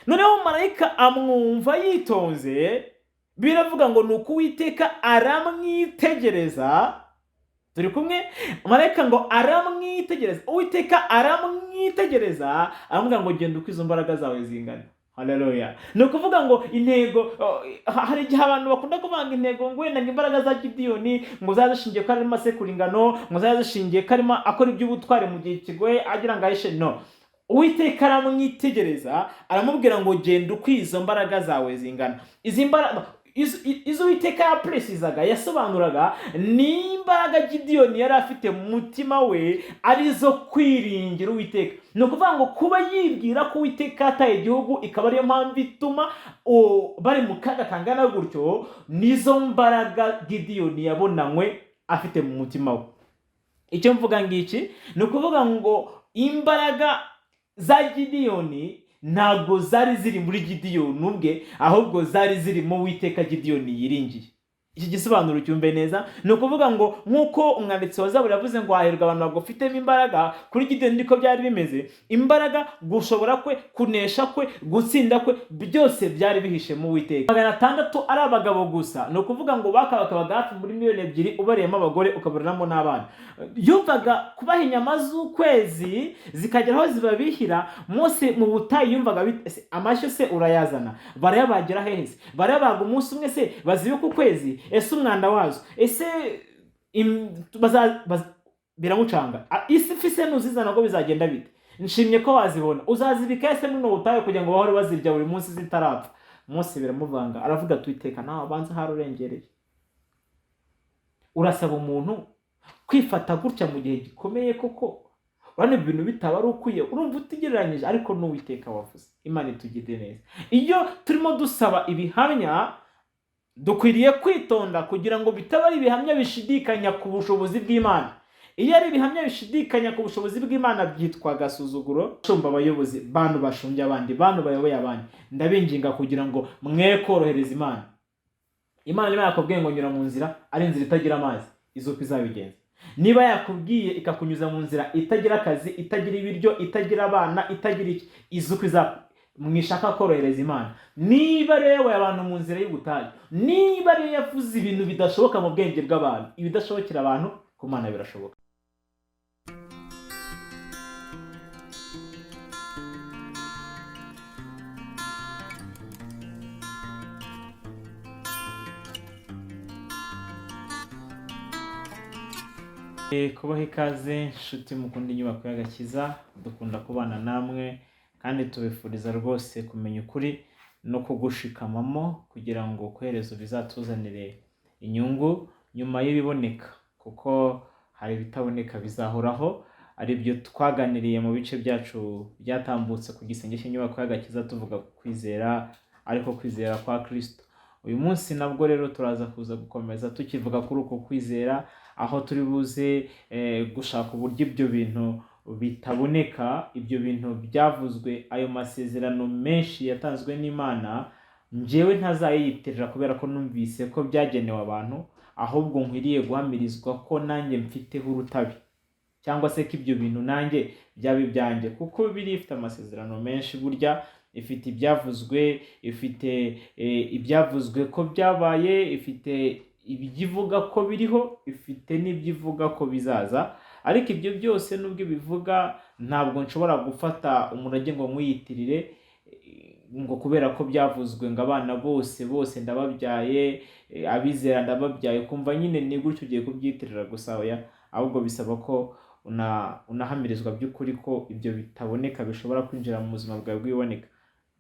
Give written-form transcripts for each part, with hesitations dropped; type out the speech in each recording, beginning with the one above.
Noneho marayika amwumva yitonze. Biravuga ngo ni uko Uwiteka aramwitegereza. Turi kumwe? Marayika ngo aramwitegereza, Uwiteka aramwitegereza, aramubwira ngo genda uko izo mbaraga zawe zingana. Haleluya! Ni ukuvuga ngo intego, hari igihe abantu bakunda kuvanga intego ngo wenda ngo imbaraga za Gidiyoni ngo zari zishingiye ko arimo asekura ingano, ngo zari zishingiye ko arimo akora iby'ubutwari mu gihe kigoye agira ngo ahishe. No, Uwiteka aramwitegereza, aramubwira ngo genda uko izo mbaraga zawe zingana. Izi mbaraga izo Uwiteka yapuresizaga, yasobanuraga, ni imbaraga Gidiyoni yari afite mu mutima we, arizo kwiringira Uwiteka. Ni ukuvuga ngo kuba yibwira ko Uwiteka yataye igihugu, ikaba ariyo mpamvu ituma bari mu kaga kangana gutyo, nizo mbaraga Gidiyoni yabonanywe afite mu mutima we. Icyo mvuga ngiki ni ukuvuga ngo imbaraga za Gidiyoni ntabwo zari ziri muri Gidiyoni ubwe, ahubwo zari ziri mu Uwiteka Gidiyoni yiringiye. Iki gisobanuro cyumve neza. Ni ukuvuga ngo nk'uko umwanditsi wa Zaburi yavuze ngo hahirwa abantu bagufitemo imbaraga, kuri Gidiyoni niko byari bimeze. Imbaraga, gushobora kwe, kunesha kwe, gutsinda kwe, byose byari bihishe mu Uwiteka. 600 ari abagabo gusa, ni ukuvuga ngo bakabakabaga hafi muri 2 miliyoni ubariyemo abagore ukaburiramo n'abana. Yumvaga kubaha inyama z'ukwezi zikagera aho zibabihira. Mose mu butayu yumvaga ese amashyo se urayazana, barayabagira hehe se? Barayabaga umunsi umwe se bazibika ukwezi? Ese umwanda wazo, ese biramucanga. Isi mfise nuzizana ngo bizagenda bite? Nshimye ko wazibona, uzazibika ese muno butayu kugira ngo bahore bazirya buri munsi zitarapfa? Mose biramuvanga, aravuga ati Uwiteka, nawe abanza harurengereye, urasaba umuntu kwifata gutya mu gihe gikomeye koko? Urabona ibintu bitaba ari ukwiye, urumva utigereranyije, ariko n'Uwiteka wavuze. Imana itugirire neza. Iyo turimo dusaba ibihamya, dukwiriye kwitonda kugira ngo bitaba ari ibihamya bishidikanya ku bushobozi bw'Imana. Iyo ari ibihamya bishidikanya ku bushobozi bw'Imana byitwa agasuzuguro. Shumba abayobozi, bantu bashumbye abandi, bantu bayoboye abandi, ndabinginga kugira ngo mwe korohereza Imana. Imana niba yakubwiye ngo nyura mu nzira ari inzira itagira amazi, izuko izabigenza. Niba yakubwiye ikakunyuza mu nzira itagira akazi, itagira ibiryo, itagira abana, itagira iki, izuko iza. Mwishaka korohereza Imana. Niba rero yayoboye abantu mu nzira y'ubutayu, niba rero yavuze ibintu bidashoboka mu bwenge bw'abantu, ibidashobokera abantu ku Mana birashoboka. Kubaha ikaze nshuti mukunda inyubako y'agakiza, dukunda kubana namwe kandi tubifuriza rwose kumenya ukuri no kugushikamamo kugira ngo koherezo bizatuzanire inyungu nyuma y'ibiboneka, kuko hari ibitaboneka bizahoraho, ari byo twaganiriye mu bice byacu byatambutse ku gisenge cy'inyubako y'agakiza, tuvuga ku kwizera, ariko kwizera kwa Kristo. Uyu munsi nabwo rero turaza kuza gukomeza tukivuga kuri uko kwizera, aho turi buze gushaka uburyo ibyo bintu bitaboneka, ibyo bintu byavuzwe, ayo masezerano menshi yatanzwe n'Imana, njyewe ntazayiyitirira kubera ko numvise ko byagenewe abantu, ahubwo nkwiriye guhamirizwa ko nanjye mfiteho urutabi, cyangwa se ko ibyo bintu nanjye byaba ibyanjye, kuko Bibiliya ifite amasezerano menshi. Burya ifite ibyavuzwe, ifite ibyavuzwe ko byabaye, ifite ibyo ivuga ko biriho, ifite n'ibyo ivuga ko bizaza. Ariko ibyo byose nubwo ibivuga, ntabwo nshobora gufata umurage ngo nkwiyitirire, ngo kubera ko byavuzwe ngo abana bose bose ndababyaye, abizera ndababyaye, kumva nyine ni gutyo ugiye kubyitirira gusa. Oya, ahubwo bisaba ko unahamirizwa by'ukuri ko ibyo bitaboneka bishobora kwinjira mu buzima bwawe bw'ibiboneka.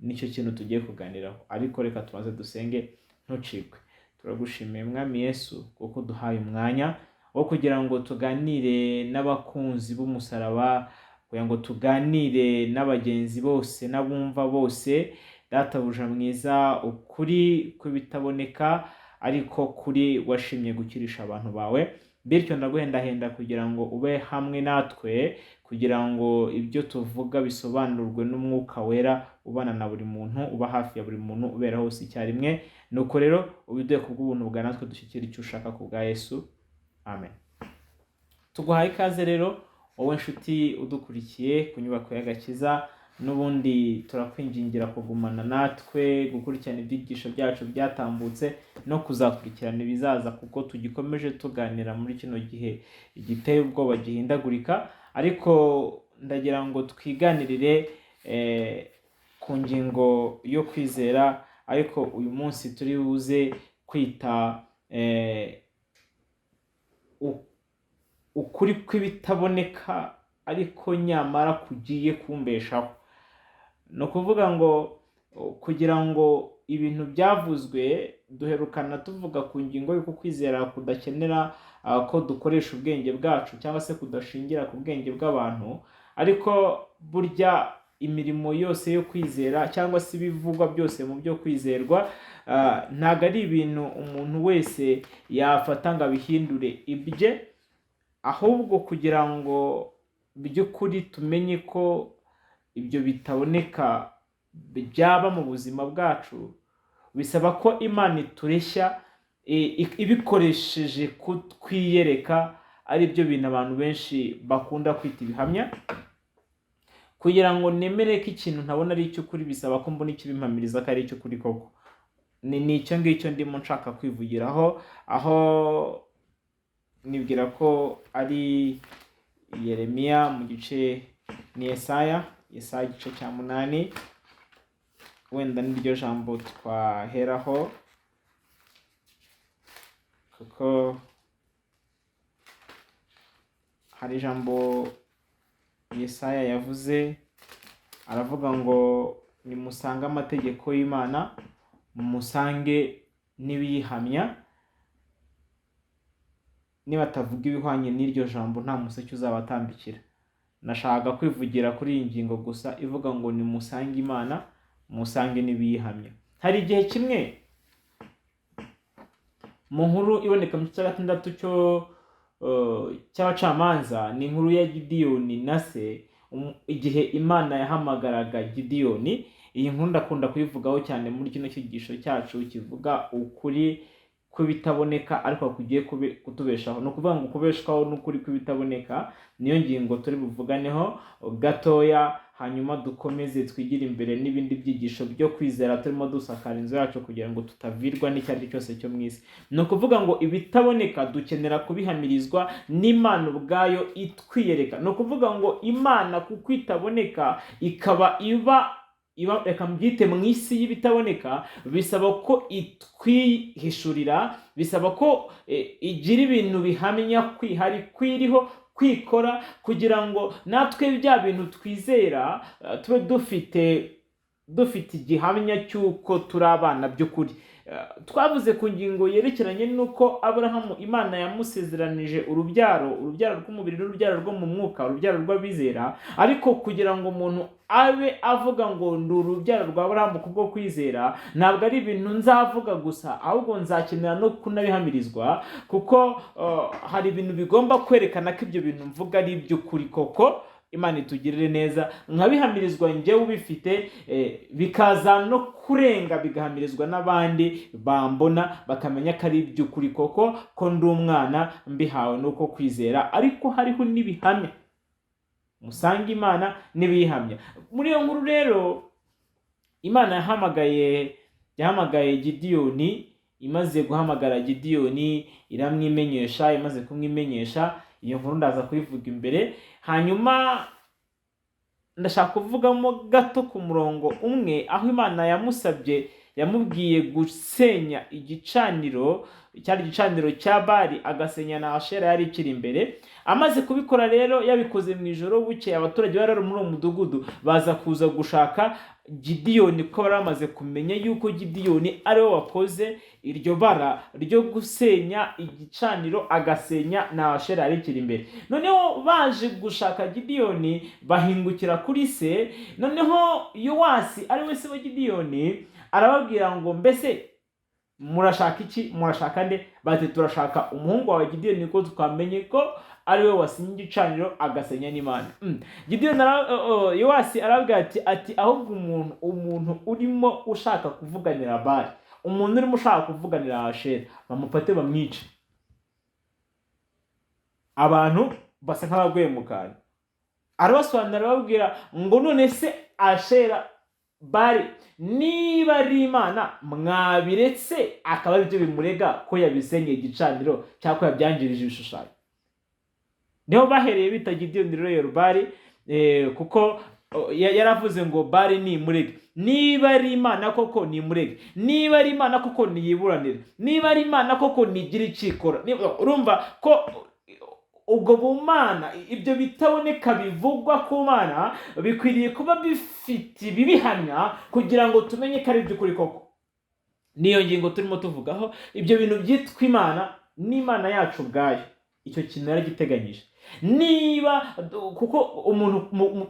Nicyo kintu tugiye kuganiraho, ariko reka tubanze dusenge, ntucikwe. Turagushimiye Mwami Yesu kuko duhaye umwanya wo kugira ngo tuganire n'abakunzi b'umusaraba, kugira ngo tuganire n'abagenzi bose n'abumva bose. Databuja mwiza, ukuri kw'ibitaboneka, ariko kuri washimye gukirisha abantu bawe, bityo ndaguhendahenda kugira ngo ube hamwe natwe, kugira ngo ibyo tuvuga bisobanurwe n'Umwuka Wera ubana na buri muntu, uba hafi ya buri muntu, ubera hose icyarimwe. Nuko rero ubiduhe kubw'ubuntu bwa natwe dushyikire icyo ushaka ku bwa Yesu, amen. Tuguhaye ikaze rero wowe nshuti udukurikiye ku nyubako y'agakiza. N'ubundi turakwingingira kugumana natwe, gukurikirana ibyigisho byacu byatambutse no kuzakurikirana ibizaza, kuko tugikomeje tuganira muri kino gihe giteye ubwoba gihindagurika. Ariko ndagira ngo twiganirire ku ngingo yo kwizera, ariko uyu munsi turi buze kwita ukuri kw'ibitaboneka ariko nyamara kugiye kumbeshaho. Ni ukuvuga ngo kugira ngo ibintu byavuzwe duherukana tuvuga ku ngingo y'uko kwizera kudakenera ko dukoresha ubwenge bwacu cyangwa se kudashingira ku bwenge bw'abantu, ariko burya imirimo yose yo kwizera cyangwa se ibivugwa byose mu byo kwizerwa ntabwo ari ibintu umuntu wese yafata ngo abihindure ibye, ahubwo kugira ngo by'ukuri tumenye ko ibyo bitaboneka byaba mu buzima bwacu, bisaba ko Imana itureshya ibikoresheje kutwiyereka, ari byo bintu abantu benshi bakunda kwita ibihamya. Kugira ngo nemere ko ikintu ntabona ari icy'ukuri, bisaba ko mbona ikibimpamiriza ko ari icy'ukuri koko. Ni icyo ngicyo ndimo nshaka kwivugiraho, aho nibwira ko ari Yeremiya mu gice, ni Yesaya, Yesaya igice cya 8, wenda niryo jambo twaheraho, kuko hari ijambo Yesaya yavuze, aravuga ngo nimusange amategeko y'Imana, mumusange n'ibiyihamya, nibatavuga ibihwanye n'iryo jambo nta museke uzabatambikira. Nashakaga kwivugira kuri iyi ngingo gusa ivuga ngo nimusange Imana, musange n'ibiyihamya. Hari igihe kimwe mu nkuru iboneka mu gice cya 6 cyo cy'abacamanza, ni inkuru ya Gidiyoni na se, igihe Imana yahamagaraga Gidiyoni. Iyi nkuru ndakunda kuyivugaho cyane muri kino cyigisho cyacu kivuga ukuri kw'ibitaboneka ariko kugiye kutubeshaho. Ni ukuvuga ngo kubeshwaho n'ukuri kw'ibitaboneka niyo ngingo turi buvuganeho gatoya, hanyuma dukomeze twigire imbere n'ibindi byigisho byo kwizera turimo dusakara inzu yacu kugira ngo tutavirwa n'icyo ari cyo cyose cyo mu isi. Ni ukuvuga ngo ibitaboneka dukenera kubihamirizwa n'Imana ubwayo itwiyereka. Ni ukuvuga ngo Imana kuko itaboneka ikaba iba, reka mbyite mu isi y'ibitaboneka, bisaba ko itwihishurira, bisaba ko igira ibintu bihamya kwihari kwiriho kwikora, kugira ngo natwe bya bintu twizera tube dufite igihamya cy'uko turi abana by'ukuri. Twavuze ku ngingo yerekeranye n'uko Aburahamu Imana yamusezeranije urubyaro, urubyaro rw'umubiri n'urubyaro rwo mu mwuka, urubyaro rw'abizera. Ariko kugira ngo umuntu abe avuga ngo ndi urubyaro rwa Aburahamu kubwo kwizera, ntabwo ari ibintu nzavuga gusa, ahubwo nzakenera no kunabihamirizwa, kuko hari ibintu bigomba kwerekana ko ibyo bintu mvuga ari iby'ukuri koko. Imana itugirire neza, nkabihamirizwa njyewe ubifite, bikaza no kurenga bigahamirizwa n'abandi bambona, bakamenya ko ari iby'ukuri koko, ko ndi umwana mbihawe n'uko kwizera. Ariko hariho n'ibihamya, musange Imana n'ibihamya. Muri iyo nkuru rero Imana yahamagaye Gidiyoni, imaze guhamagara Gidiyoni iramwimenyesha, imaze kumwimenyesha, iyo nkuru ndaza kuyivuga imbere. Hanyuma ndashaka kuvugamo gato ku murongo umwe aho Imana yamusabye, yamubwiye gusenya igicaniro, cyari igicaniro cya Bali, agasenya na Ashera yari ikiri imbere. Amaze kubikora rero, yabikoze mu ijoro, bukeye abaturage bari muri uwo mudugudu baza kuza gushaka Gidiyoni, kuko bari bamaze kumenya yuko Gidiyoni ari we wakoze iryo bara ryo gusenya igicaniro, agasenya na Ashera yari ikiri imbere. Noneho baje gushaka Gidiyoni, bahingukira kuri se. Noneho Yowasi ari we se wa Gidiyoni arababwira ngo mbese murashaka iki, murashaka nde? Bati turashaka umuhungu wawe Gidiyoni, ko twamenye ko ari we wasinye igicaniro agasenya n'Imana. Gidiyoni Yowasi arabwira ati ahubwo umuntu urimo ushaka kuvuganira Bali, umuntu urimo ushaka kuvuganira Ashera, bamufate bamwice. Abantu basa nk'abaguye mu kantu. Arabasobanurira, arababwira ngo none se Ashera, Bari, niba ari Imana, mwabiretse akaba aribyo bimurega ko yabisenyeye igicaniro cyangwa ko yabyangirije ibishushanyo. Niho bahereye bita Gidiyoni rero Yerubali, kuko yaravuze ngo Bari nimurege, niba ari Imana koko nimurege, niba ari Imana koko niyiburanire, niba ari Imana koko nigire icyo ikora. Urumva ko ubwo bumana, ibyo bitaboneka bivugwa ku Mana, bikwiriye kuba bifite ibibihamya kugira ngo tumenye ko ari iby'ukuri koko. Niyo ngingo turimo tuvugaho. Ibyo bintu byitwa Imana n'Imana yacu ubwayo, icyo kintu yaragiteganyije. Niba kuko umuntu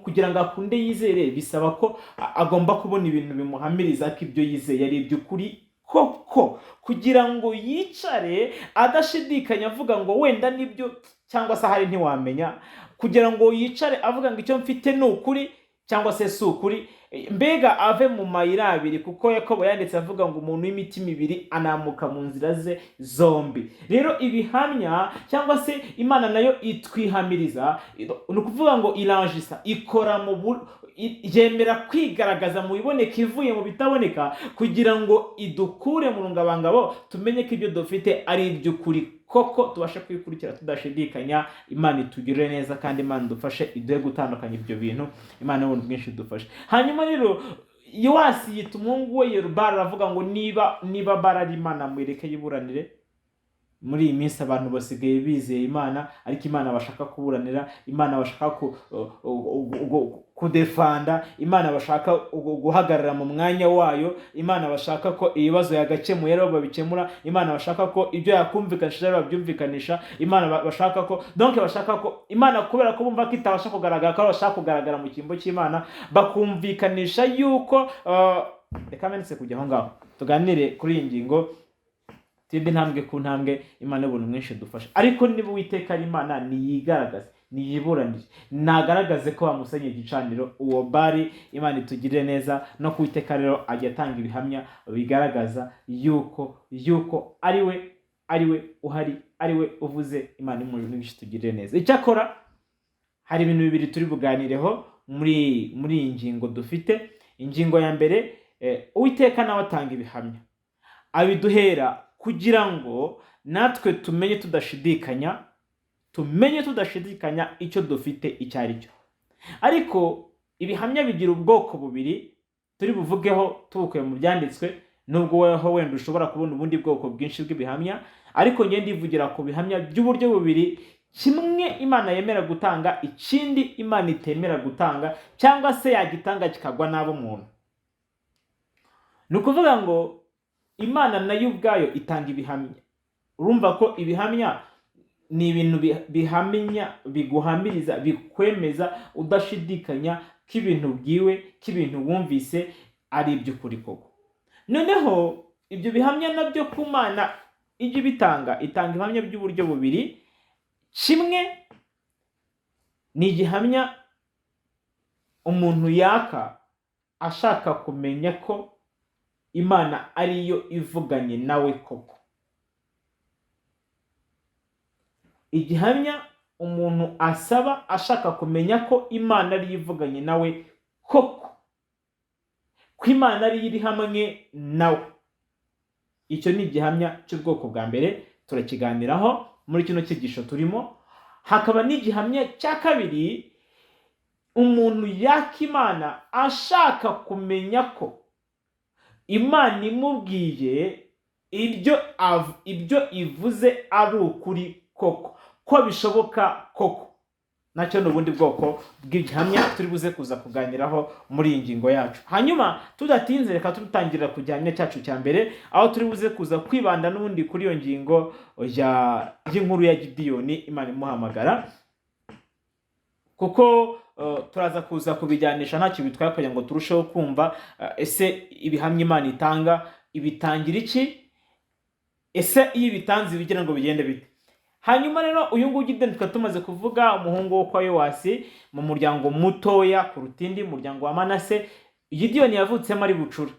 kugira ngo akunde yizere, bisaba ko agomba kubona ibintu bimuhamiriza ko ibyo yizeye ari iby'ukuri koko, kugira ngo yicare adashidikanya avuga ngo wenda nibyo cyangwa se ahari ntiwamenya, kugira ngo yicare avuga ngo icyo mfite ni ukuri cyangwa se si ukuri, mbega ave mu mayira abiri, kuko Yakobo yanditse avuga ngo umuntu w'imitima ibiri anamuka mu nzira ze zombi. Rero ibihamya cyangwa se Imana nayo itwihamiriza, ni ukuvuga ngo iranjisa, ikora mu yemera kwigaragaza mu biboneka ivuye mu bitaboneka, kugira ngo idukure mu rungabangabo, tumenye ko ibyo dufite ari iby'ukuri koko, tubashe kwikurikira tudashidikanya. Imana itugirire neza kandi Imana idufashe, iduhe gutandukanya ibyo bintu. Imana y'ubuntu bwinshi idufashe. Hanyuma rero Yowasi yita umuhungu we Yerubali, aravuga ngo niba Bari ari Imana, mwereke yiburanire. Muri iyi minsi abantu basigaye bizeye Imana, ariko Imana bashaka kuburanira, Imana bashaka kudefanda, Imana bashaka guhagarara mu mwanya wayo, Imana bashaka ko ibibazo yagakemuye aribo babikemura, Imana bashaka ko ibyo yakumvikanishije aribo babyumvikanisha, Imana bashaka ko, donc bashaka ko Imana, kubera ko bumva ko itabasha kugaragara, ko bashaka kugaragara mu cyimbo cy'Imana, bakumvikanisha yuko reka menetse kujya aho ngaho, tuganire kuri iyi ngingo tinde intambwe ku ntambwe. Imana y'ubuntu mwinshi dufasha. Ariko niba Uwiteka ari Imana, niyigaragaze, niyiburanire, nagaragaze ko bamusenye igicaniro uwo Bari. Imana itugirire neza. No ku Uwiteka rero ajya atanga ibihamya bigaragaza yuko ari we uhari, ari we uvuze. Imana y'ubuntu mwinshi itugirire neza. Icyakora hari ibintu bibiri turi buganireho muri iyi ngingo dufite. Ingingo ya mbere, Uwiteka nawe atanga ibihamya, abiduhera kugira ngo natwe tumenye tudashidikanya icyo dufite icyo ari cyo. Ariko ibihamya bigira ubwoko bubiri turi buvugeho tubukuye mu byanditswe, nubwo weho wenda ushobora kubona ubundi bwoko bwinshi bw'ibihamya, ariko njye ndivugira ku bihamya by'uburyo bubiri: kimwe Imana yemera gutanga, ikindi Imana itemera gutanga, cyangwa se yagitanga kikagwa nabi umuntu. Ni ukuvuga ngo Imana nayo ubwayo itanga ibihamya. Urumva ko ibihamya ni ibintu bihamya, biguhamiriza, bikwemeza udashidikanya ko ibintu ubwiwe, ko ibintu wumvise ari iby'ukuri koko. Noneho ibyo bihamya nabyo ku Mana ijya ibitanga, itanga ibihamya by'uburyo bubiri. Kimwe ni igihamya umuntu yaka ashaka kumenya ko Imana ariyo ivuganye nawe koko. Igihamya umuntu asaba ashaka kumenya ko Imana ariyo ivuganye nawe koko, ko Imana ariyo iri hamwe nawe, icyo ni igihamya cy'ubwoko bwa mbere, turakiganiraho muri kino cyigisho turimo. Hakaba n'igihamya cya kabiri umuntu yaka Imana ashaka kumenya ko Imana imubwiye ibyo ivuze ari ukuri koko, ko bishoboka koko. Nacyo ni ubundi bwoko bw'igihamya turi buze kuza kuganiraho muri iyi ngingo yacu. Hanyuma tudatinze, reka tutangirira ku gihamya cyacu cya mbere, aho turi buze kuza kwibanda n'ubundi kuri iyo ngingo y'inkuru ya Gidiyoni, Imana imuhamagara, kuko turaza kuza kubijyanisha ntacyo bitwaye, kugira ngo turusheho kumva ese ibihamya Imana itanga ibitangira iki, ese iyo ibitanze ibigira ngo bigende bite. Hanyuma rero uyu nguyu Gidiyoni tukaba tumaze kuvuga, umuhungu wo kwa Yowasi, mu muryango mutoya kuruta indi, umuryango wa Manase. Gidiyoni yavutsemo ari bucura,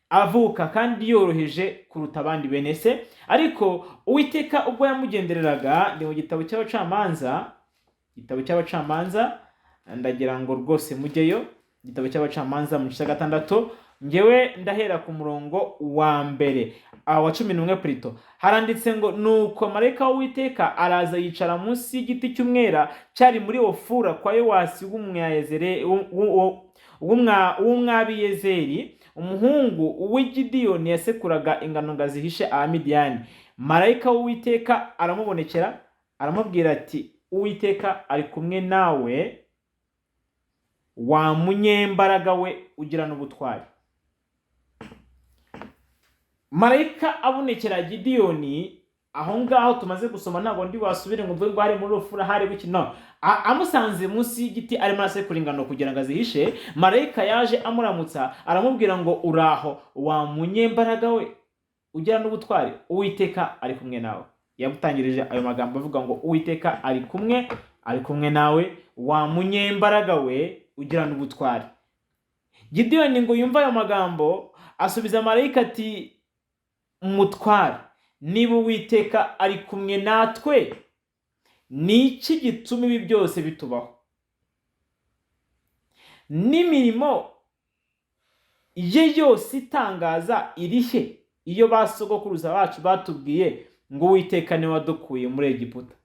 avuka kandi yoroheje kuruta abandi bene se. Ariko Uwiteka ubwo yamugendereraga, ni mu gitabo cy'Abacamanza, igitabo cy'Abacamanza, ndagira ngo rwose mujyeyo. Igitabo cy'Abacamanza mu gice cya gatandatu, ngewe ndahera ku murongo wa mbere, wa 11 plutôt. Haranditse ngo: "Nuko marayika w'Uwiteka araza yicara munsi y'igiti cy'umwera cyari muri Ofura kwa Yowasi w'Umwabiyezeri, umuhungu w'Igidiyoni yasekuraga ingano ngo azihishe Abamidiyani. Marayika w'Uwiteka aramubonekera, aramubwira ati: 'Uwiteka ari kumwe nawe, wa munyembaraga we ugira n'ubutwari.'" Marayika abonekera Gidiyoni aho ngaho tumaze gusoma, ntabwo ndi wasubire ngo mvuge ngo hari muri Ofura, hari buki, no. Amusanze munsi y'igiti arimo arasekura ingano kugira ngo azihishe. Marayika yaje amuramutsa, aramubwira ngo: "Uraho wa munyembaraga we ugira n'ubutwari, Uwiteka ari kumwe nawe." Yamutangirije ayo magambo avuga ngo: "Uwiteka ari kumwe nawe, wa munyembaraga we ugira n'ubutwari." Gidiyoni ngo yumve ayo magambo, asubiza marayika ati: "Mutware, niba Uwiteka ari kumwe natwe, ni iki gituma ibi byose bitubaho? N'imirimo ye yose itangaza iri he, iyo ba sogokuruza bacu batubwiye ngo: 'Uwiteka niwe wadukuye muri Egiputa'?"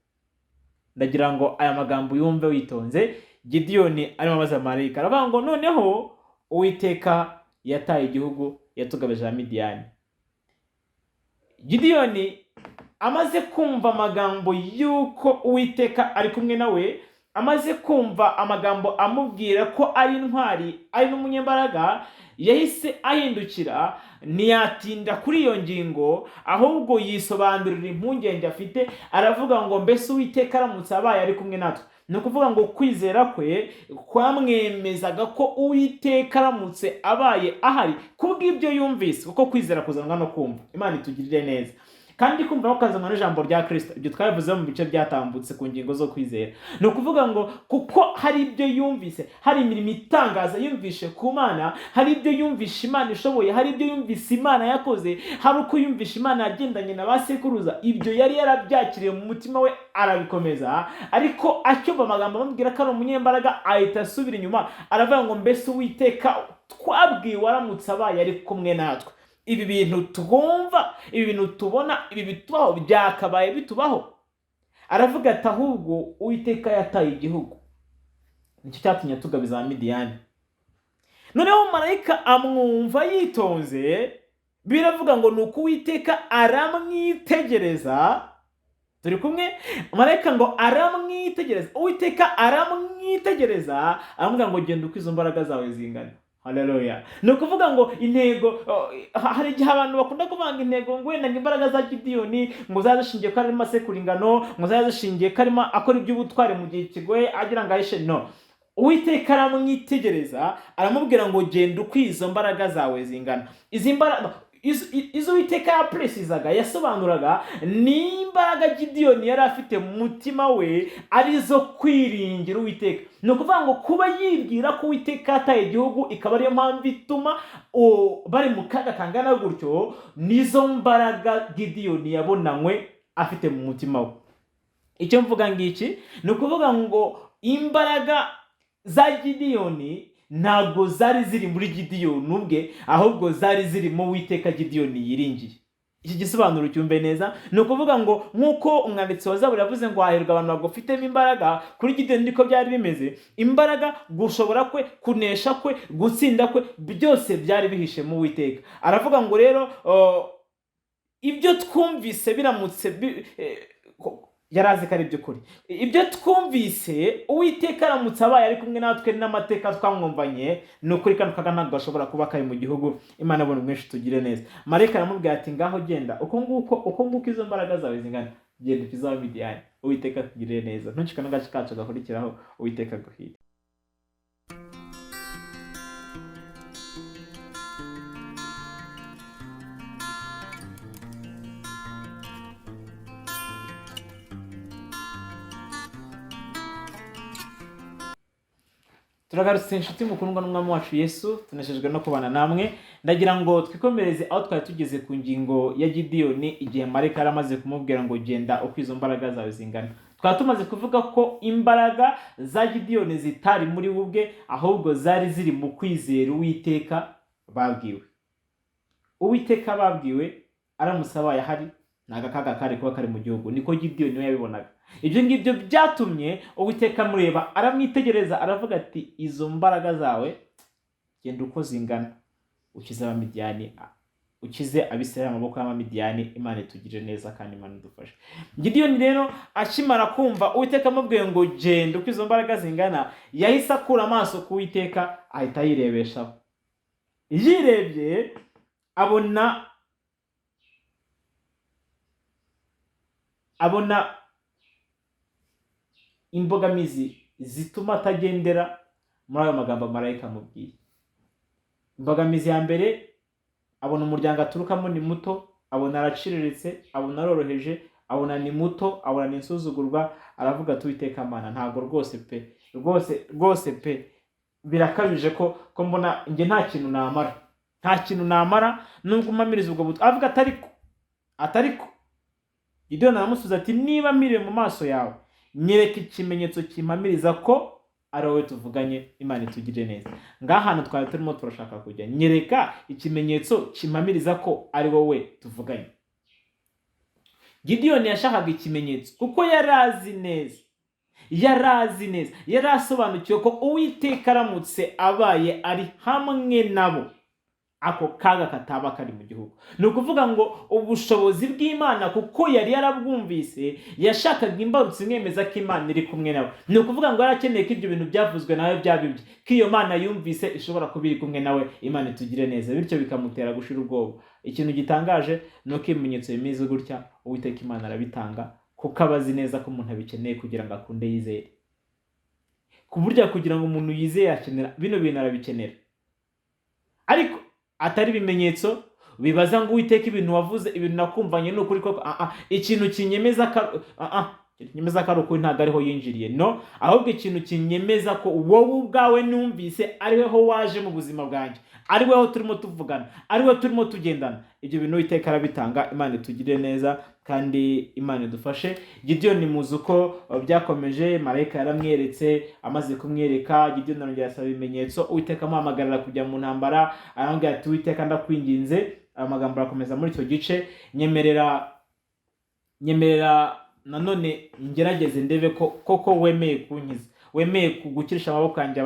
Ndagira ngo aya magambo yumve witonze. Gidiyoni arimo abaza marayika, aravuga ngo: "Noneho Uwiteka yataye igihugu, yatugabije Abamidiyani." Gidiyoni amaze kumva amagambo y'uko Uwiteka ari kumwe nawe, amaze kumva amagambo amubwira ko ari intwari, ari n'umunyembaraga, yahise ahindukira, ntiyatinda kuri iyo ngingo, ahubwo yisobanurira impungenge afite. Aravuga ngo: "Mbese Uwiteka aramutse abaye ari kumwe natwe?" Ni ukuvuga ngo kwizera kwe kwamwemezaga ko Uwiteka aramutse abaye ahari, kubw'ibyo yumvise, kuko kwizera kuzanwa no kumva. Imana itugirire neza. Kandi kumva kukazanwa n'ijambo rya Kirisito. Ibyo twabivuze mu bice byatambutse ku ngingo zo kwizera. Ni ukuvuga ngo kuko hari ibyo yumvise, hari imirimo itangaza yumvishe ku Mana, hari ibyo yumvishe Imana ishoboye, hari ibyo yumvise Imana yakoze, hari uko yumvishe Imana yagendanye na ba sekuruza, ibyo yari yarabyakiriye mu mutima we arabikomeza. Ariko acyumva amagambo amubwira ko ari umunyembaraga, ahita asubira inyuma, aravuga ngo: "Mbese Uwiteka twabwiwe aramutse abaye ari kumwe natwe, ibi bintu twumva, ibi bintu tubona, ibi bitubaho byakabaye bitubaho?" Aravuga ati: "Ahubwo Uwiteka yataye igihugu, nicyo cyatumye tugabiza Midiyani." Noneho marayika amwumva yitonze. Biravuga ngo ni uko Uwiteka aramwitegereza. Turi kumwe? Marayika ngo aramwitegereza, Uwiteka aramwitegereza, aramubwira ngo: "Genda uko izo mbaraga zawe zingana." Haleluya! Ni ukuvuga ngo intego, hari igihe abantu bakunda kuvanga intego ngo wenda ngo imbaraga za Gidiyoni ngo zaba zishingiye ko arimo asekura ingano, ngo zaba zishingiye ko arimo akora iby'ubutwari mu gihe kigoye agira ngo ahishe. No, Uwiteka aramwitegereza, aramubwira ngo: "Genda uko izo mbaraga zawe zingana." Izi mbaraga izo Uwiteka yapuresizaga, yasobanuraga, ni imbaraga Gidiyoni yari afite mu mutima we, arizo kwiringira Uwiteka. Ni ukuvuga ngo kuba yibwira ko Uwiteka yataye igihugu, ikaba ariyo mpamvu ituma bari mu kaga kangana gutyo, nizo mbaraga Gidiyoni yabonanywe afite mu mutima we. Icyo mvuga ngiki, ni ukuvuga ngo imbaraga za Gidiyoni ntabwo zari ziri muri Gidiyoni ubwe, ahubwo zari ziri mu Witeka Gidiyoni yiringiye. Iki gisobanuro cyumve neza. Ni ukuvuga ngo nk'uko umwanditsi wa Zaburi yavuze ngo: "Hahirwa abantu bagufitemo imbaraga", kuri Gidiyoni niko byari bimeze. Imbaraga, gushobora kwe, kunesha kwe, gutsinda kwe, byose byari bihishe mu Witeka. Aravuga ngo rero ibyo twumvise biramutse yari azi ko ari iby'ukuri, ibyo twumvise, Uwiteka aramutse abaye ari kumwe natwe n'amateka twamwumvanye, ni ukuri kano kaga ntabwo gashobora kuba kari mu gihugu. Imana abona ubwinshi tugire neza. Marayika aramubwira ati: "Ngaho genda uko nguko izo mbaraga zawe zingana, genda ukize Abamidiyani." Uwiteka akugirire neza. Ntucike n'agace kacu gakurikiraho. Uwiteka aguhire. Turagarutse, inshuti mukundwa n'Umwami wacu Yesu. Tunejejwe no kubana namwe. Ndagira ngo twikomereze aho twari tugeze ku ngingo ya Gidiyoni, igihe marayika yari amaze kumubwira ngo: "Genda uko izo mbaraga zawe zingana." Twaba tumaze kuvuga ko imbaraga za Gidiyoni zitari muri we ubwe, ahubwo zari ziri mu kwizera Uwiteka babwiwe. Uwiteka babwiwe aramutse abaye ahari, ntabwo akaga kari kuba kari mu gihugu. Niko Gidiyoni we yabibonaga. Ibyo ngibyo byatumye Uwiteka amureba, aramwitegereza, aravuga ati: "Izo mbaraga zawe genda uko zingana, ukize Abamidiyani, ukize Abisirayeli amaboko y'Abamidiyani." Imana itugirire neza kandi Imana idufashe. Gidiyoni rero akimara kumva Uwiteka amubwiye ngo genda uko izo mbaraga zingana, yahise akura amaso ku Uwiteka, ahita yirebeshaho. Yirebye abona imbogamizi zituma atagendera muri ayo magambo marayika amubwiye. Imbogamizi ya mbere, abona umuryango aturukamo ni muto, abona araciriritse, abona aroroheje, abona ni muto, abona ni insuzugurwa. Aravuga ati: "Uwiteka Mana, ntabwo rwose pe, rwose rwose pe, birakabije ko mbona njye nta kintu namara, nta kintu namara nubwo umpamiriza ubwo butumwa." Avuga atariko Gideyoni aramusubiza ati: "Niba mpiriwe mu maso yawe, nyereka ikimenyetso kimpamiriza ko ari wowe tuvuganye." Imana itugirire neza. Ngaha hantu twari turimo turashaka kujya: nyereka ikimenyetso kimpamiriza ko ari wowe tuvuganye. Gidiyoni yashakaga ikimenyetso kuko yari azi neza, yari azi neza, yari asobanukiwe ko Uwiteka aramutse abaye ari hamwe nabo, ako kaga kataba kari mu gihugu. Ni ukuvuga ngo ubushobozi bw'Imana, kuko yari yarabwumvise, yashakaga imbarutso imwemeza ko Imana iri kumwe nawe. Ni ukuvuga ngo yari akeneye ko ibyo bintu byavuzwe nawe byaba ibye, ko iyo Mana yumvise ishobora kuba iri kumwe nawe. Imana itugire neza. Bityo bikamutera gushira ubwoba. Ikintu gitangaje ni uko ibimenyetso bimeze gutya Uwiteka Imana arabitanga, kuko aba azi neza ko umuntu abikeneye kugira ngo akunde yizere. Ku buryo kugira ngo umuntu yizere akenera bino bintu, arabikenera, ariko atari ibimenyetso bibaza ngo: "Uwiteka, ibintu wavuze, ibintu nakumvanye ni ukuri koko?" Ah, ah, ikintu kinyemeza ko ah, ah, ikintu kinyemeza ko ari ukuri ntabwo ariho yinjiriye. No, ahubwo ikintu kinyemeza ko wowe ubwawe numvise ari weho waje mu buzima bwanjye, ari weho turimo tuvugana, ari we turimo tugendana. Ibyo bintu Uwiteka arabitanga. Imana itugirire neza kandi Imana idufashe. Gidiyoni muzi uko byakomeje. Marayika yaramweretse. Amaze kumwereka, Gidiyoni arongera asaba ibimenyetso. Uwiteka amuhamagarira kujya mu ntambara, aramubwira ati: "Uwiteka, ndakwinginze." Aya magambo arakomeza muri icyo gice: "Nyemerera, nyemerera nanone ngerageze ndebe ko koko wemeye kunkiza, wemeye gukirisha amaboko yanjye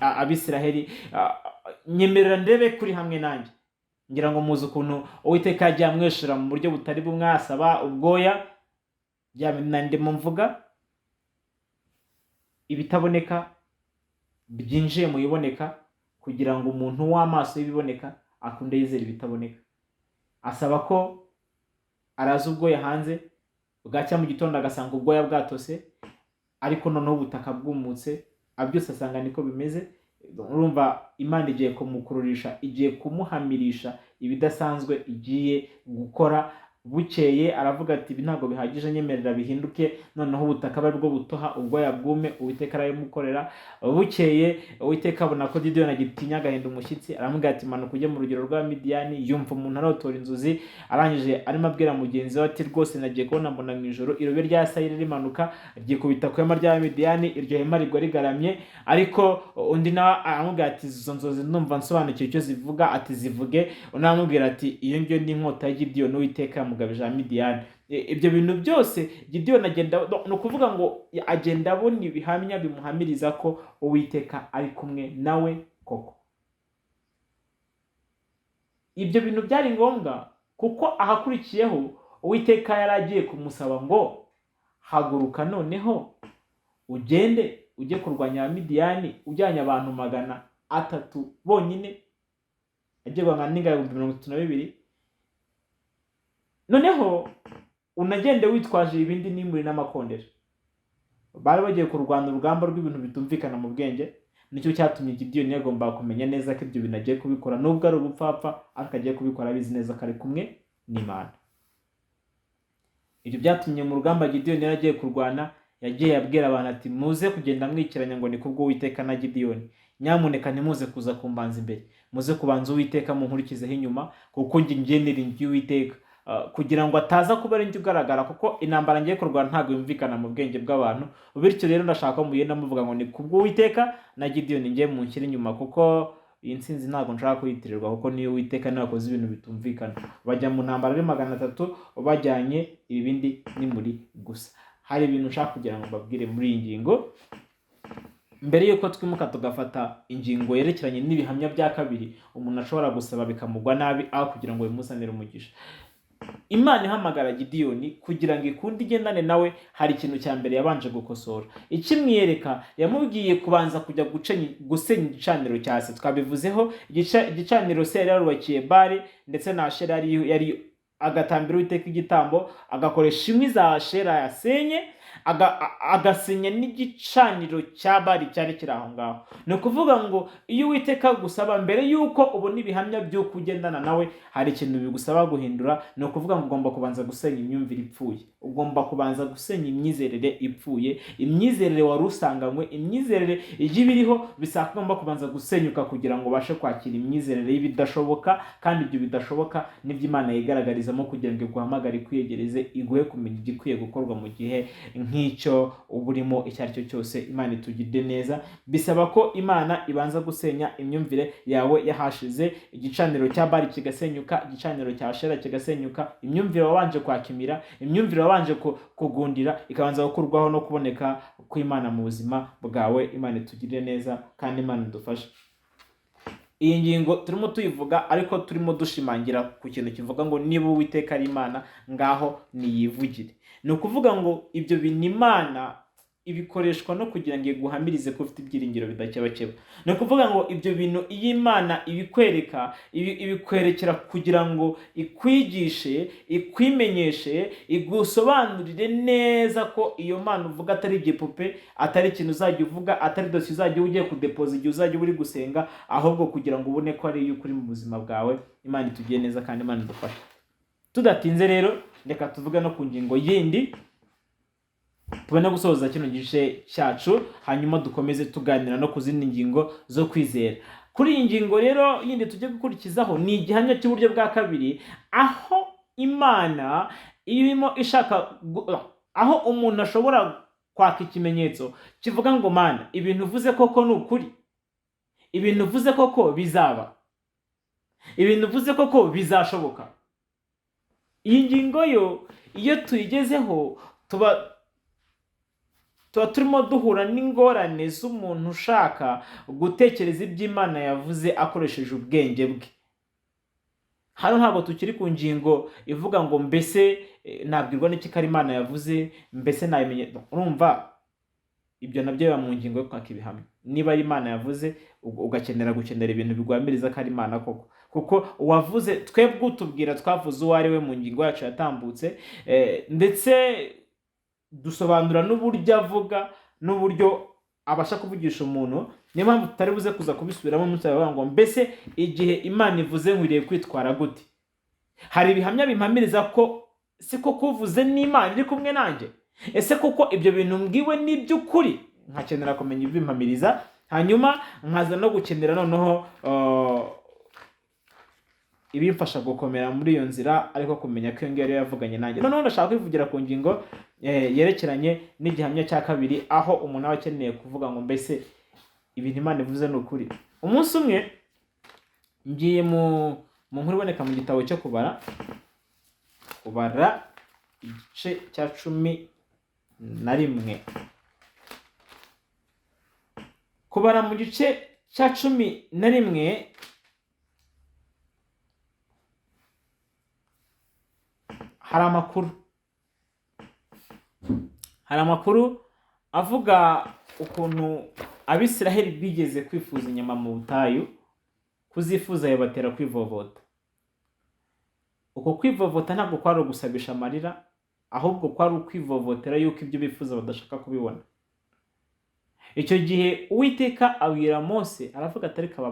Abisiraheli. Nyemerera ndebe kuri hamwe nanjye." Ngira ngo muzi ukuntu Uwiteka yagiye amweshura mu buryo butari bumwe. Asaba ubwoya, bya bindi nari ndimo mvuga, ibitaboneka byinjiye mu biboneka, kugira ngo umuntu w'amaso y'ibiboneka akunde yizera ibitaboneka. Asaba ko araza ubwoya hanze, bwacya mu gitondo agasanga ubwoya bwatose, ariko noneho ubutaka bwumutse, byose asanga niko bimeze. Urumva Imana igiye kumukururisha, igiye kumuhamirisha ibidasanzwe igiye gukora. Bukeye aravuga ati: "Ibi ntabwo bihagije, nyemerera bihinduke, noneho ubutaka abe aribwo butoha, ubwoya bwume." Uwiteka arabimukorera. Bukeye Uwiteka abona ko Gideyoni agitinya, agahinda umushyitsi, aramubwira ati: "Manuka ujye mu rugero rwa Midiyani." Yumva umuntu arotora inzozi, arangije arimo abwira mugenzi we ati: "Rwose nagiye kubona mbona mu ijoro irobe rya sayiri rimanuka ryikubita ku ihema rya Midiyani, iryo hema rigwa rigaramye." Ariko undi nawe aramubwira ati: "Izo nzozi ndumva nsobanukiwe icyo zivuga." Ati: "Zivuge." Undi aramubwira ati: "Iyo ngiyo ni inkota ya Gideyoni, Uwiteka yamugabije Abamidiyani." Ibyo bintu byose Gideyoni agenda, ni ukuvuga ngo agenda abona ibihamya bimuhamiriza ko Uwiteka ari kumwe nawe koko. Ibyo bintu byari ngombwa kuko ahakurikiyeho Uwiteka yari agiye kumusaba ngo: "Haguruka noneho ugende ujye kurwanya Abamidiyani ujyanye abantu 300 bonyine." Agiye guhangana n'ingabo 32,000. "Noneho unagende witwaje ibindi n'imuri n'amakondera." Bari bagiye kurwana urugamba rw'ibintu bitumvikana mu bwenge. Nicyo cyatumye Gideyoni yagombaga kumenya neza ko ibyo bintu agiye kubikora, nubwo ari ubupfapfa, ariko agiye kubikora abizi neza ko ari kumwe n'Imana. Ibyo byatumye mu rugamba Gideyoni yari agiye kurwana, yagiye abwira abantu ati: "Muze kugenda mwikiranya ngo ni kubwo Uwiteka na Gideyoni. Nyamuneka ntimuze kuza kumbanza imbere, muze kubanza Uwiteka munkurikizeho inyuma, kuko njye ngenera inzu y'Uwiteka." kugira ngo ataza kuba ari njye ugaragara, kuko intambara ngiye kurwana ntabwo yumvikana mu bwenge bw'abantu. Bityo rero ndashaka ko mugenda muvuga ngo ni kubw'Uwiteka na Gideyoni, ngiye munshyire inyuma, kuko iyi ntsinzi ntabwo nshaka kuyitirirwa, kuko niyo Uwiteka niwe wakoze ibintu bitumvikana. Bajya mu ntambara ari 300 bajyanye ibibindi n'imuri gusa. Hari ibintu nshaka kugira ngo mbabwire muri iyi ngingo mbere y'uko twimuka tugafata ingingo yerekeranye n'ibihamya bya kabiri umuntu ashobora gusaba bikamugwa nabi aho kugira ngo bimuzanire umugisha. Imana ihamagara Gidiyoni kugira ngo ikunde igendane nawe, hari ikintu cya mbere yabanje gukosora. Ikimwiyereka, yamubwiye kubanza kujya gusenya igicaniro cya se. Twabivuzeho, igicaniro se yari yarubakiye Bali ndetse na Ashera, yari agatambira Uwiteka igitambo, agakoresha inkwi za Ashera yasenye, agasenya n'igicaniro cya Bali cyari kiri aho ngaho. Ni ukuvuga ngo iyo Uwiteka agusaba, mbere y'uko ubona ibihamya by'uko ugendana nawe, hari ikintu bigusaba guhindura. Ni ukuvuga ngo ugomba kubanza gusenya imyumvire ipfuye, ugomba kubanza gusenya imyizerere ipfuye, imyizerere wari usanganywe, imyizerere ijya ibiriho bisaba ko ugomba kubanza gusenyuka kugira ngo ubashe kwakira imyizerere y'ibidashoboka. Kandi ibyo bidashoboka nibyo Imana yigaragarizamo kugira ngo iguhamagare, ikwiyegereze, iguhe kumenya igikwiye gukorwa mu gihe nk'icyo uba urimo icyo ari cyo cyose. Imana itugirire neza. Bisaba ko Imana ibanza gusenya imyumvire yawe yahashize, igicaniro cya Bali kigasenyuka, igicaniro cya Ashera kigasenyuka, imyumvire wabanje kwakimira, imyumvire wabanje kugundira ikabanza gukurwaho no kuboneka kw'Imana mu buzima bwawe. Imana itugirire neza kandi Imana idufashe. Iyi ngingo turimo tuyivuga, ariko turimo dushimangira ku kintu kivuga ngo niba Uwiteka ari Imana, ngaho niyivugire. Ni ukuvuga ngo ibyo bintu Imana ibikoreshwa no kugira ngo iguhamirize ko ufite ibyiringiro bidakebakeba. Ni ukuvuga ngo ibyo bintu iyo Imana ibikwereka, ibikwerekera kugira ngo ikwigishe, ikwimenyeshe, igusobanurire neza ko iyo Mana uvuga atari igipupe, atari ikintu uzajya uvuga, atari dosiye uzajya ugiye kudepoza igihe uzajya uri gusenga, ahubwo kugira ngo ubone ko ari iy'ukuri mu buzima bwawe. Imana itugiye neza kandi Imana idufashe. Tudatinze rero, reka tuvuge no ku ngingo yindi tubone gusoza kino gice cyacu, hanyuma dukomeze tuganira no ku zindi ngingo zo kwizera. Kuri iyi ngingo rero yindi tujye gukurikizaho ni igihamya cy'uburyo bwa kabiri, aho Imana irimo ishaka aho umuntu ashobora kwaka ikimenyetso kivuga ngo Mana, ibintu uvuze koko ni ukuri, ibintu uvuze koko bizaba, ibintu uvuze koko bizashoboka. Iyi ngingo yo iyo tuyigezeho tuba turimo duhura n'ingorane z'umuntu ushaka gutekereza ibyo Imana yavuze akoresheje ubwenge bwe. Hano ntabwo tukiri ku ngingo ivuga ngo mbese nabwirwa n'iki ko ari Imana yavuze, mbese nabimenye. Urumva ibyo nabyo biba mu ngingo yo kwaka ibihamya. Niba ari Imana yavuze, ugakenera gukenera ibintu bigwamiriza ko ari Imana koko, kuko uwavuze twebwe utubwira twavuze uwo ari we mu ngingo yacu yatambutse, ndetse dusobanura n'uburyo avuga n'uburyo abasha kuvugisha umuntu. Niyo mpamvu tutari buze kuza kubisubiramo umunsi wawe ngo mbese igihe Imana ivuze nkwiriye kwitwara gute? Hari ibihamya bimpamiriza ko si ko kuvuze n'Imana iri kumwe nanjye? Ese koko ibyo bintu mbwiwe ni iby'ukuri? Nkakenera kumenya ibimpamiriza, hanyuma nkaza no gukenera noneho ibimfasha gukomera muri iyo nzira, ariko kumenya ko iyo ngiyo ariyo yavuganye nanjye. Noneho ndashaka kwivugira ku ngingo yerekeranye n'igihamya cya kabiri, aho umuntu aba akeneye kuvuga ngo mbese ibintu Imana ivuze ni ukuri. Umunsi umwe ngiye mu nkuru iboneka mu gitabo cyo kubara igice cya 11. Kubara mu gice cya 11 hari amakuru. Hari amakuru avuga ukuntu Abisiraheli bigeze kwifuza inyama mu butayu, kuzifuza bibatera kwivovota. Uko kwivovota ntabwo kwari ugusabisha amarira, ahubwo kwari ukwivovotera yuko ibyo bifuza badashaka kubibona. Icyo gihe Uwiteka abwira Mose, aravuga ati ariko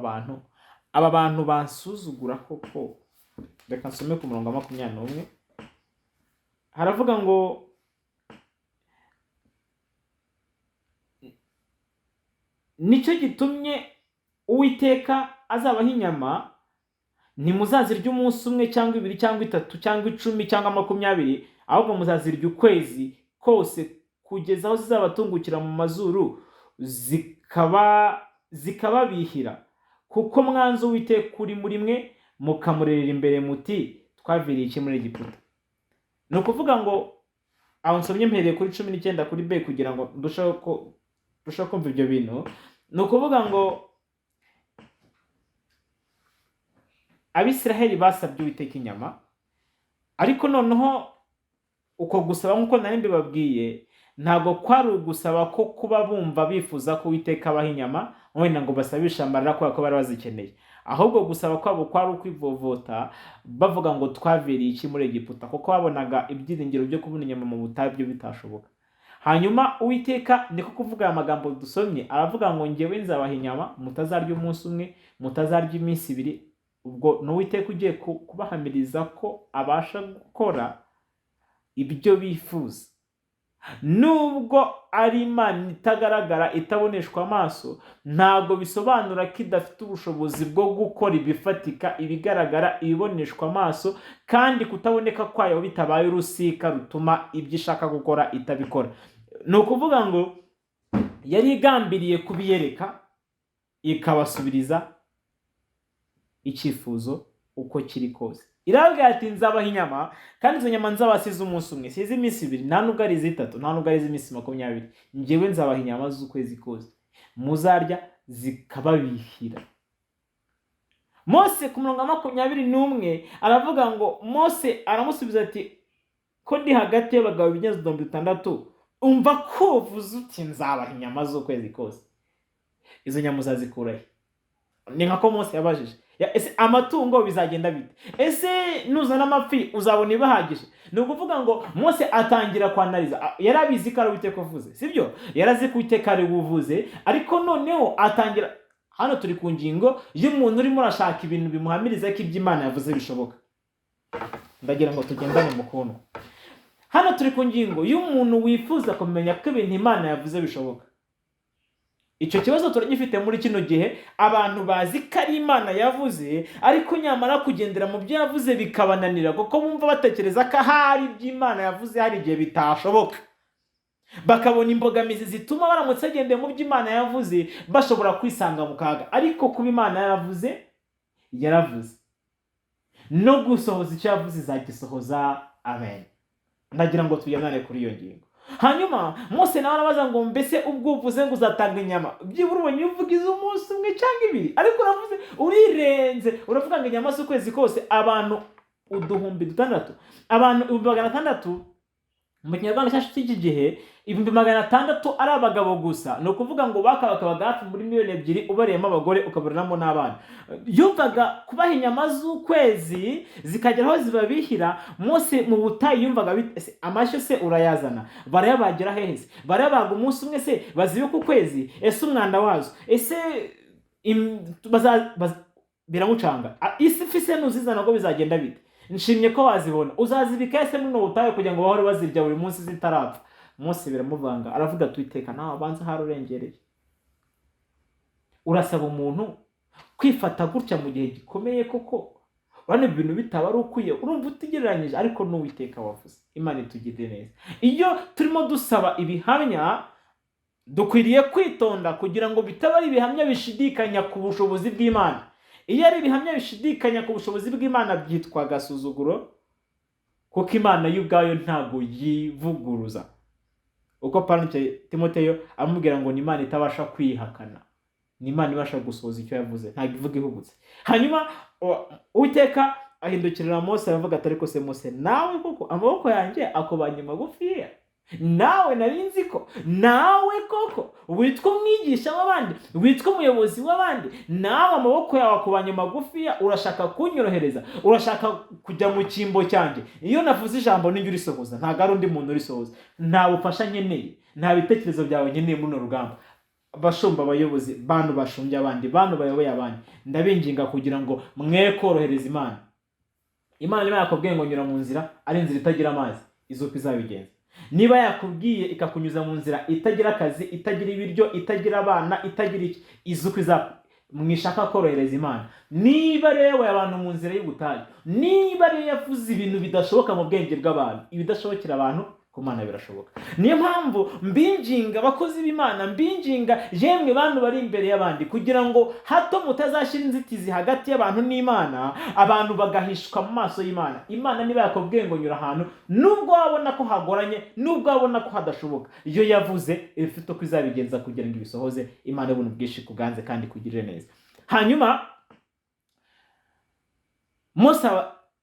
aba bantu bansuzugura koko. Reka nsome ku murongo wa 21. Haravuga ngo nicyo gitumye Uwiteka azabaha inyama Ntimuzazirya umunsi umwe cyangwa 2 cyangwa 3 cyangwa 10 cyangwa 20, ahubwo muzazirya ukwezi kose kugeza aho zizabatungukira mu mazuru zikababihira, kuko mwanze Uwiteka uri muri mwe, mukamurerera imbere muti twaviriye iki muri Egiputa. Ni ukuvuga ngo aho nsomye mpereye kuri 19 kuri B kugira ngo ndusheho kumva ibyo bintu. Ni ukuvuga ngo Abisiraheli basabye Uwiteka inyama, ariko noneho uko gusaba nk'uko nari mbibabwiye ntabwo kwari ugusaba ko kuba bumva bifuza ko Uwiteka abaha inyama wenda ngo basabishe amarira kubera ko bari bazikeneye, ahubwo gusaba kwabo kwari ukwivovota bavuga ngo twaviriye iki muri Egiputa, kuko babonaga ibyiringiro byo kubona inyama mu butayu byo bitashoboka. Hanyuma Uwiteka niko kuvuga aya magambo dusomye, aravuga ngo njyewe nzabaha inyama mutazarya umunsi umwe, mutazarya iminsi 2. Ubwo ni Uwiteka ugiye kubahamiriza ko abasha gukora ibyo bifuza, nubwo ari Imana itagaragara itaboneshwa amaso. Ntabwo bisobanura ko idafite ubushobozi bwo gukora ibifatika, ibigaragara, ibiboneshwa amaso, kandi kutaboneka kwayo bitabaye urusika rutuma ibyo ishaka gukora itabikora. Ni ukuvuga ngo yari igambiriye kubiyereka ikabasubiriza icyifuzo uko kiri kose. Irabwira ati nzabaha inyama, kandi izo nyama nzabasize umunsi umwe, size iminsi 2, nta nubwo ari izitatu, nta nubwo ari iz'iminsi 20, njyewe nzabaha inyama z'ukwezi kose muzarya zikababihira. Mose ku murongo wa 21 aravuga ngo Mose aramusubiza ati ko ndi hagati y'abagabo ibinyazidumbi 6, umva ko uvuze uti nzabaha inyama z'ukwezi kose, izo nyama uzazikura he? Ni nka ko Mose yabajije, ese amatungo bizagenda bite? Ese nuzana amafi uzabona ibahagije? Ni ukuvuga ngo Mose atangira kwanariza, yari abizi ko ari Uwiteka uvuze, sibyo? Yari azi ko Uwiteka ari uvuze, ariko noneho atangira. Hano turi ku ngingo y'umuntu urimo urashaka ibintu bimuhamiriza ko ibyo Imana yavuze bishoboka. Ndagira ngo tugendane mukundwa. Hano turi ku ngingo y'umuntu wifuza kumenya ko ibintu Imana yavuze bishoboka. Icyo kibazo turagifite muri kino gihe, abantu bazi ko ari Imana yavuze, ariko nyamara kugendera mu byo yavuze bikabananira, kuko bumva batekereza ko ahari ibyo Imana yavuze hari igihe bitashoboka, bakabona imbogamizi zituma baramutse bagendeye mu byo Imana yavuze bashobora kwisanga mu kaga. Ariko kuba Imana yaravuze, yaravuze, no gusohoza icyo yavuze izagisohoza. Amen. Ndagira ngo tugendane kuri iyo ngingo. Hanyuma Mose nawe arabaza ngo mbese ubwo uvuze ngo uzatanga inyama, byibura ubonye uvuga iz'umunsi umwe cyangwa 2, ariko uravuze urirenze, uravuga ngo inyama z'ukwezi kose, abantu 6,000, abantu 600,000 mu kinyarwanda cyacu cy'iki gihe, 600,000 ari abagabo gusa. Ni ukuvuga ngo bakabakabaga hafi muri 2 miliyoni ubariyemo abagore ukabariramo n'abana. Yumvaga kubaha inyama z'ukwezi zikagera aho zibabihira. Mose mu butayu yumvaga ese amashyo se urayazana, barayabagira hehe se? Barayabaga umunsi umwe se bazibika ukwezi? Ese umwanda wazo, ese biramucanga. Isi ifise nuzizana ngo bizagenda bite? Nshimye ko wazibona, uzazibika ese muri butayu kugira ngo bahore bazirya buri munsi zitarapfa? Mose biramuvanga, aravuga ati Uwiteka nawe abanza harurengereye, urasaba umuntu kwifata gutya mu gihe gikomeye koko, urabona ibintu bitaba ari ukwiye, urumva utigereranyije, ariko n'Uwiteka wavuze. Imana itugirire neza. Iyo turimo dusaba ibihamya dukwiriye kwitonda kugira ngo bitaba ari ibihamya bishidikanya ku bushobozi bw'Imana. Iyo ari ibihamya bishidikanya ku bushobozi bw'Imana byitwa agasuzuguro, kuko Imana yo ubwayo ntabwo yivuguruza. Uko Paulo Timoteyo amubwira ngo ni Imana itabasha kwihakana, ni Imana ibasha gusohoza icyo yavuze, ntabwo ivuga ihubutse. Hanyuma Uwiteka ahindukirira Mose aravuga ati ariko se Mose nawe koko amaboko yanjye akubanye magufiya, nawe nari nzi ko nawe koko witwa umwigisha w'abandi, witwa umuyobozi w'abandi, nawe amaboko yawe akubanye magufiya, urashaka kunyorohereza, urashaka kujya mu cyimbo cyanjye. Iyo navuze ijambo ninjye urisohoza, ntabwo ari undi muntu urisohoza. Nta bufasha nkeneye, nta bitekerezo byawe nkeneye muri runo rugamba. Bashumba, abayobozi, bantu bashumbye abandi, bantu bayoboye abandi, ndabinginga kugira ngo mwe korohereza Imana. Imana niba yakubwiye ngo nyura mu nzira ari inzira itagira amazi, izuba izabigenza. Niba yakubwiye ikakunyuza mu nzira itagira akazi, itagira ibiryo, itagira abana, itagira iki, izuba iza. Mwishaka korohereza Imana. Niba rero abantu mu nzira y'ubutayu, niba rero yavuze ibintu bidashoboka mu bwenge bw'abantu, ibidashobokera abantu ku Mana birashoboka. Niyo mpamvu mbinginga, abakozi b'Imana, mbinginga yemwe bantu bari imbere y'abandi, kugira ngo hato mutazashyira inzitizi hagati y'abantu n'Imana, abantu bagahishwa mu maso y'Imana. Imana niba yakubwiye ngo nyura ahantu, nubwo wabona ko hagoranye, nubwo wabona ko hadashoboka, iyo yavuze iba ifite uko izabigenza kugira ngo ibisohoze. Imana y'ubuntu bwinshi kuganze kandi kugirire neza. Hanyuma Mose,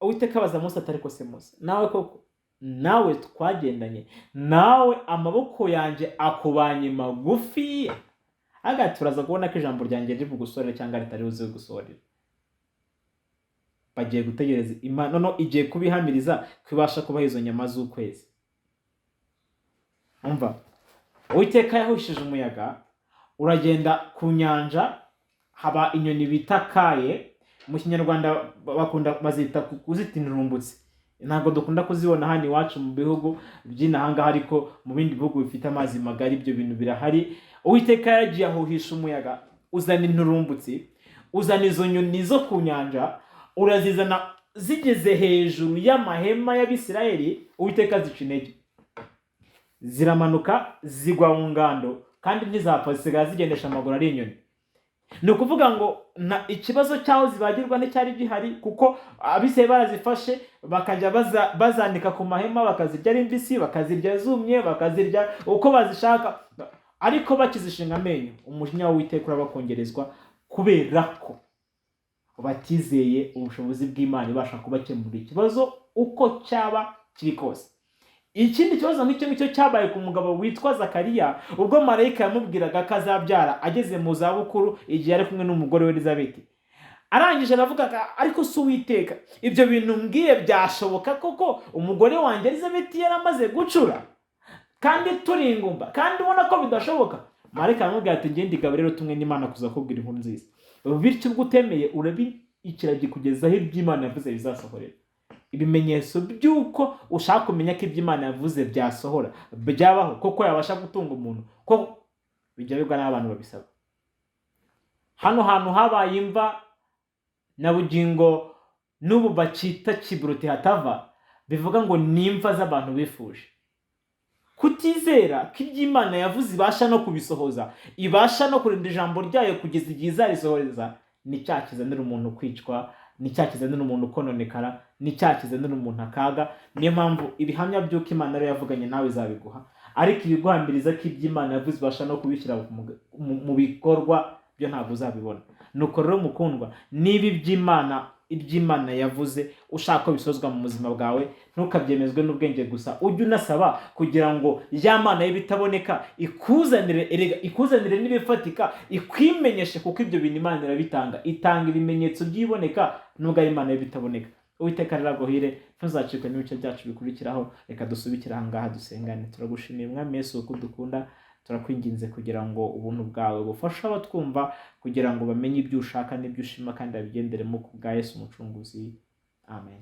Uwiteka abaza Mose atari ko se Mose, nawe koko, nawe twagendanye nawe, amaboko yanjye akubanye magufi? Aga turaza kubona ko ijambo ryanjye riri bugusorere cyangwa ritari buze gusorera. Bagiye gutegereza Imana, noneho igiye kubihamiriza ko ibasha kubaha izo nyama z'ukwezi. Umva, Uwiteka yahushije umuyaga uragenda ku nyanja, haba inyoni bita kaye. Mu Kinyarwanda bakunda bazita kuzita inturumbutsi. Ntabwo dukunda kuzibona hano iwacu mu bihugu by'inahangaha, ariko mu bindi bihugu bifite amazi magari ibyo bintu birahari. Uwiteka yaragiye ahuhisha umuyaga, uzana inturumbutsi, uzana izo nyoni zo ku nyanja, urazizana. Zigeze hejuru y'amahema y'Abisirayeli, Uwiteka zica intege, ziramanuka zigwa mu ngando, kandi ntizapfa, zisigara zigendesha amaguru ari inyoni. Ni ukuvuga ngo na ikibazo cy'aho zibagirwa nticyari gihari, kuko Abisirayeli barazifashe bakajya bazanika ku mahema, bakazirya ari mbisi, bakazirya zumye, bakazirya uko bazishaka. Ariko bakizishinga amenyo, umujinya w'Uwiteka urabakongerezwa, kubera ko batizeye ubushobozi bw'Imana ibasha kubakemurira ikibazo uko cyaba kiri kose. Ikindi kibazo nk'icyo ngicyo cyabaye ku mugabo witwa Zakariya, ubwo marayika yamubwiraga ko azabyara ageze mu zabukuru, igihe yari kumwe n'umugore we Elizabeth. Arangije aravuga, ariko si Uwiteka, ibyo bintu mbwiye byashoboka koko, umugore wanjye Elizabeth yaramaze gucura kandi turi ingumba, kandi ubona ko bidashoboka? Marayika aramubwira ati: "Ngende Gaburiyeli, tumwe n'Imana kuza kubwira inkuru nziza. Bityo ubwo utemeye, urabi ikiragi kugeza aho iby'Imana yavuze bizasohorera." Ibimenyetso by'uko ushaka kumenya ko ibyo Imana yavuze byasohora, byabaho koko, yabasha gutunga umuntu ko bijya bigwa n'abantu babisaba. Hano hantu habaye imva na bugingo n'ubu bacita Kiburuti hatava, bivuga ngo ni imva z'abantu bifuje. Kutizera ko ibyo Imana yavuze ibasha no kubisohoza, ibasha no kurinda ijambo ryayo kugeza igihe izarisohoreza, ni cyaha kizanira umuntu kwicwa, ni cyaha kizanira umuntu kononekara, ni cyaha kizanira umuntu akaga. Niyo mpamvu ibihamya by'uko Imana ariyo yavuganye nawe izabiguha, ariko ibiguhambiriza ko ibyo Imana yavuze ibasha no kubishyira mu bikorwa byo ntabwo uzabibona. Nuko rero mukundwa, niba iby'Imana yavuze ushaka ko bisozwa mu buzima bwawe, ntukabyemezwe n'ubwenge gusa, ujye unasaba kugira ngo ya Mana y'ibitaboneka ikuzanire, erega ikuzanire n'ibifatika, ikwimenyeshe, kuko ibyo bintu Imana irabitanga. Itanga ibimenyetso by'iboneka nubwo ari Imana y'ibitaboneka. Uwiteka rero aguhire, ntuzacikwe n'ibice byacu bikurikiraho. Reka dusubikire aha ngaha, dusengane. Turagushimiye Mwami Yesu kuko udukunda. Turakwinginze kugira ngo ubuntu bwawe bufashe abatwumva kugira ngo bamenye ibyo ushaka n'ibyo ushima, kandi babigenderemo, ku bwa Yesu Umucunguzi, amen.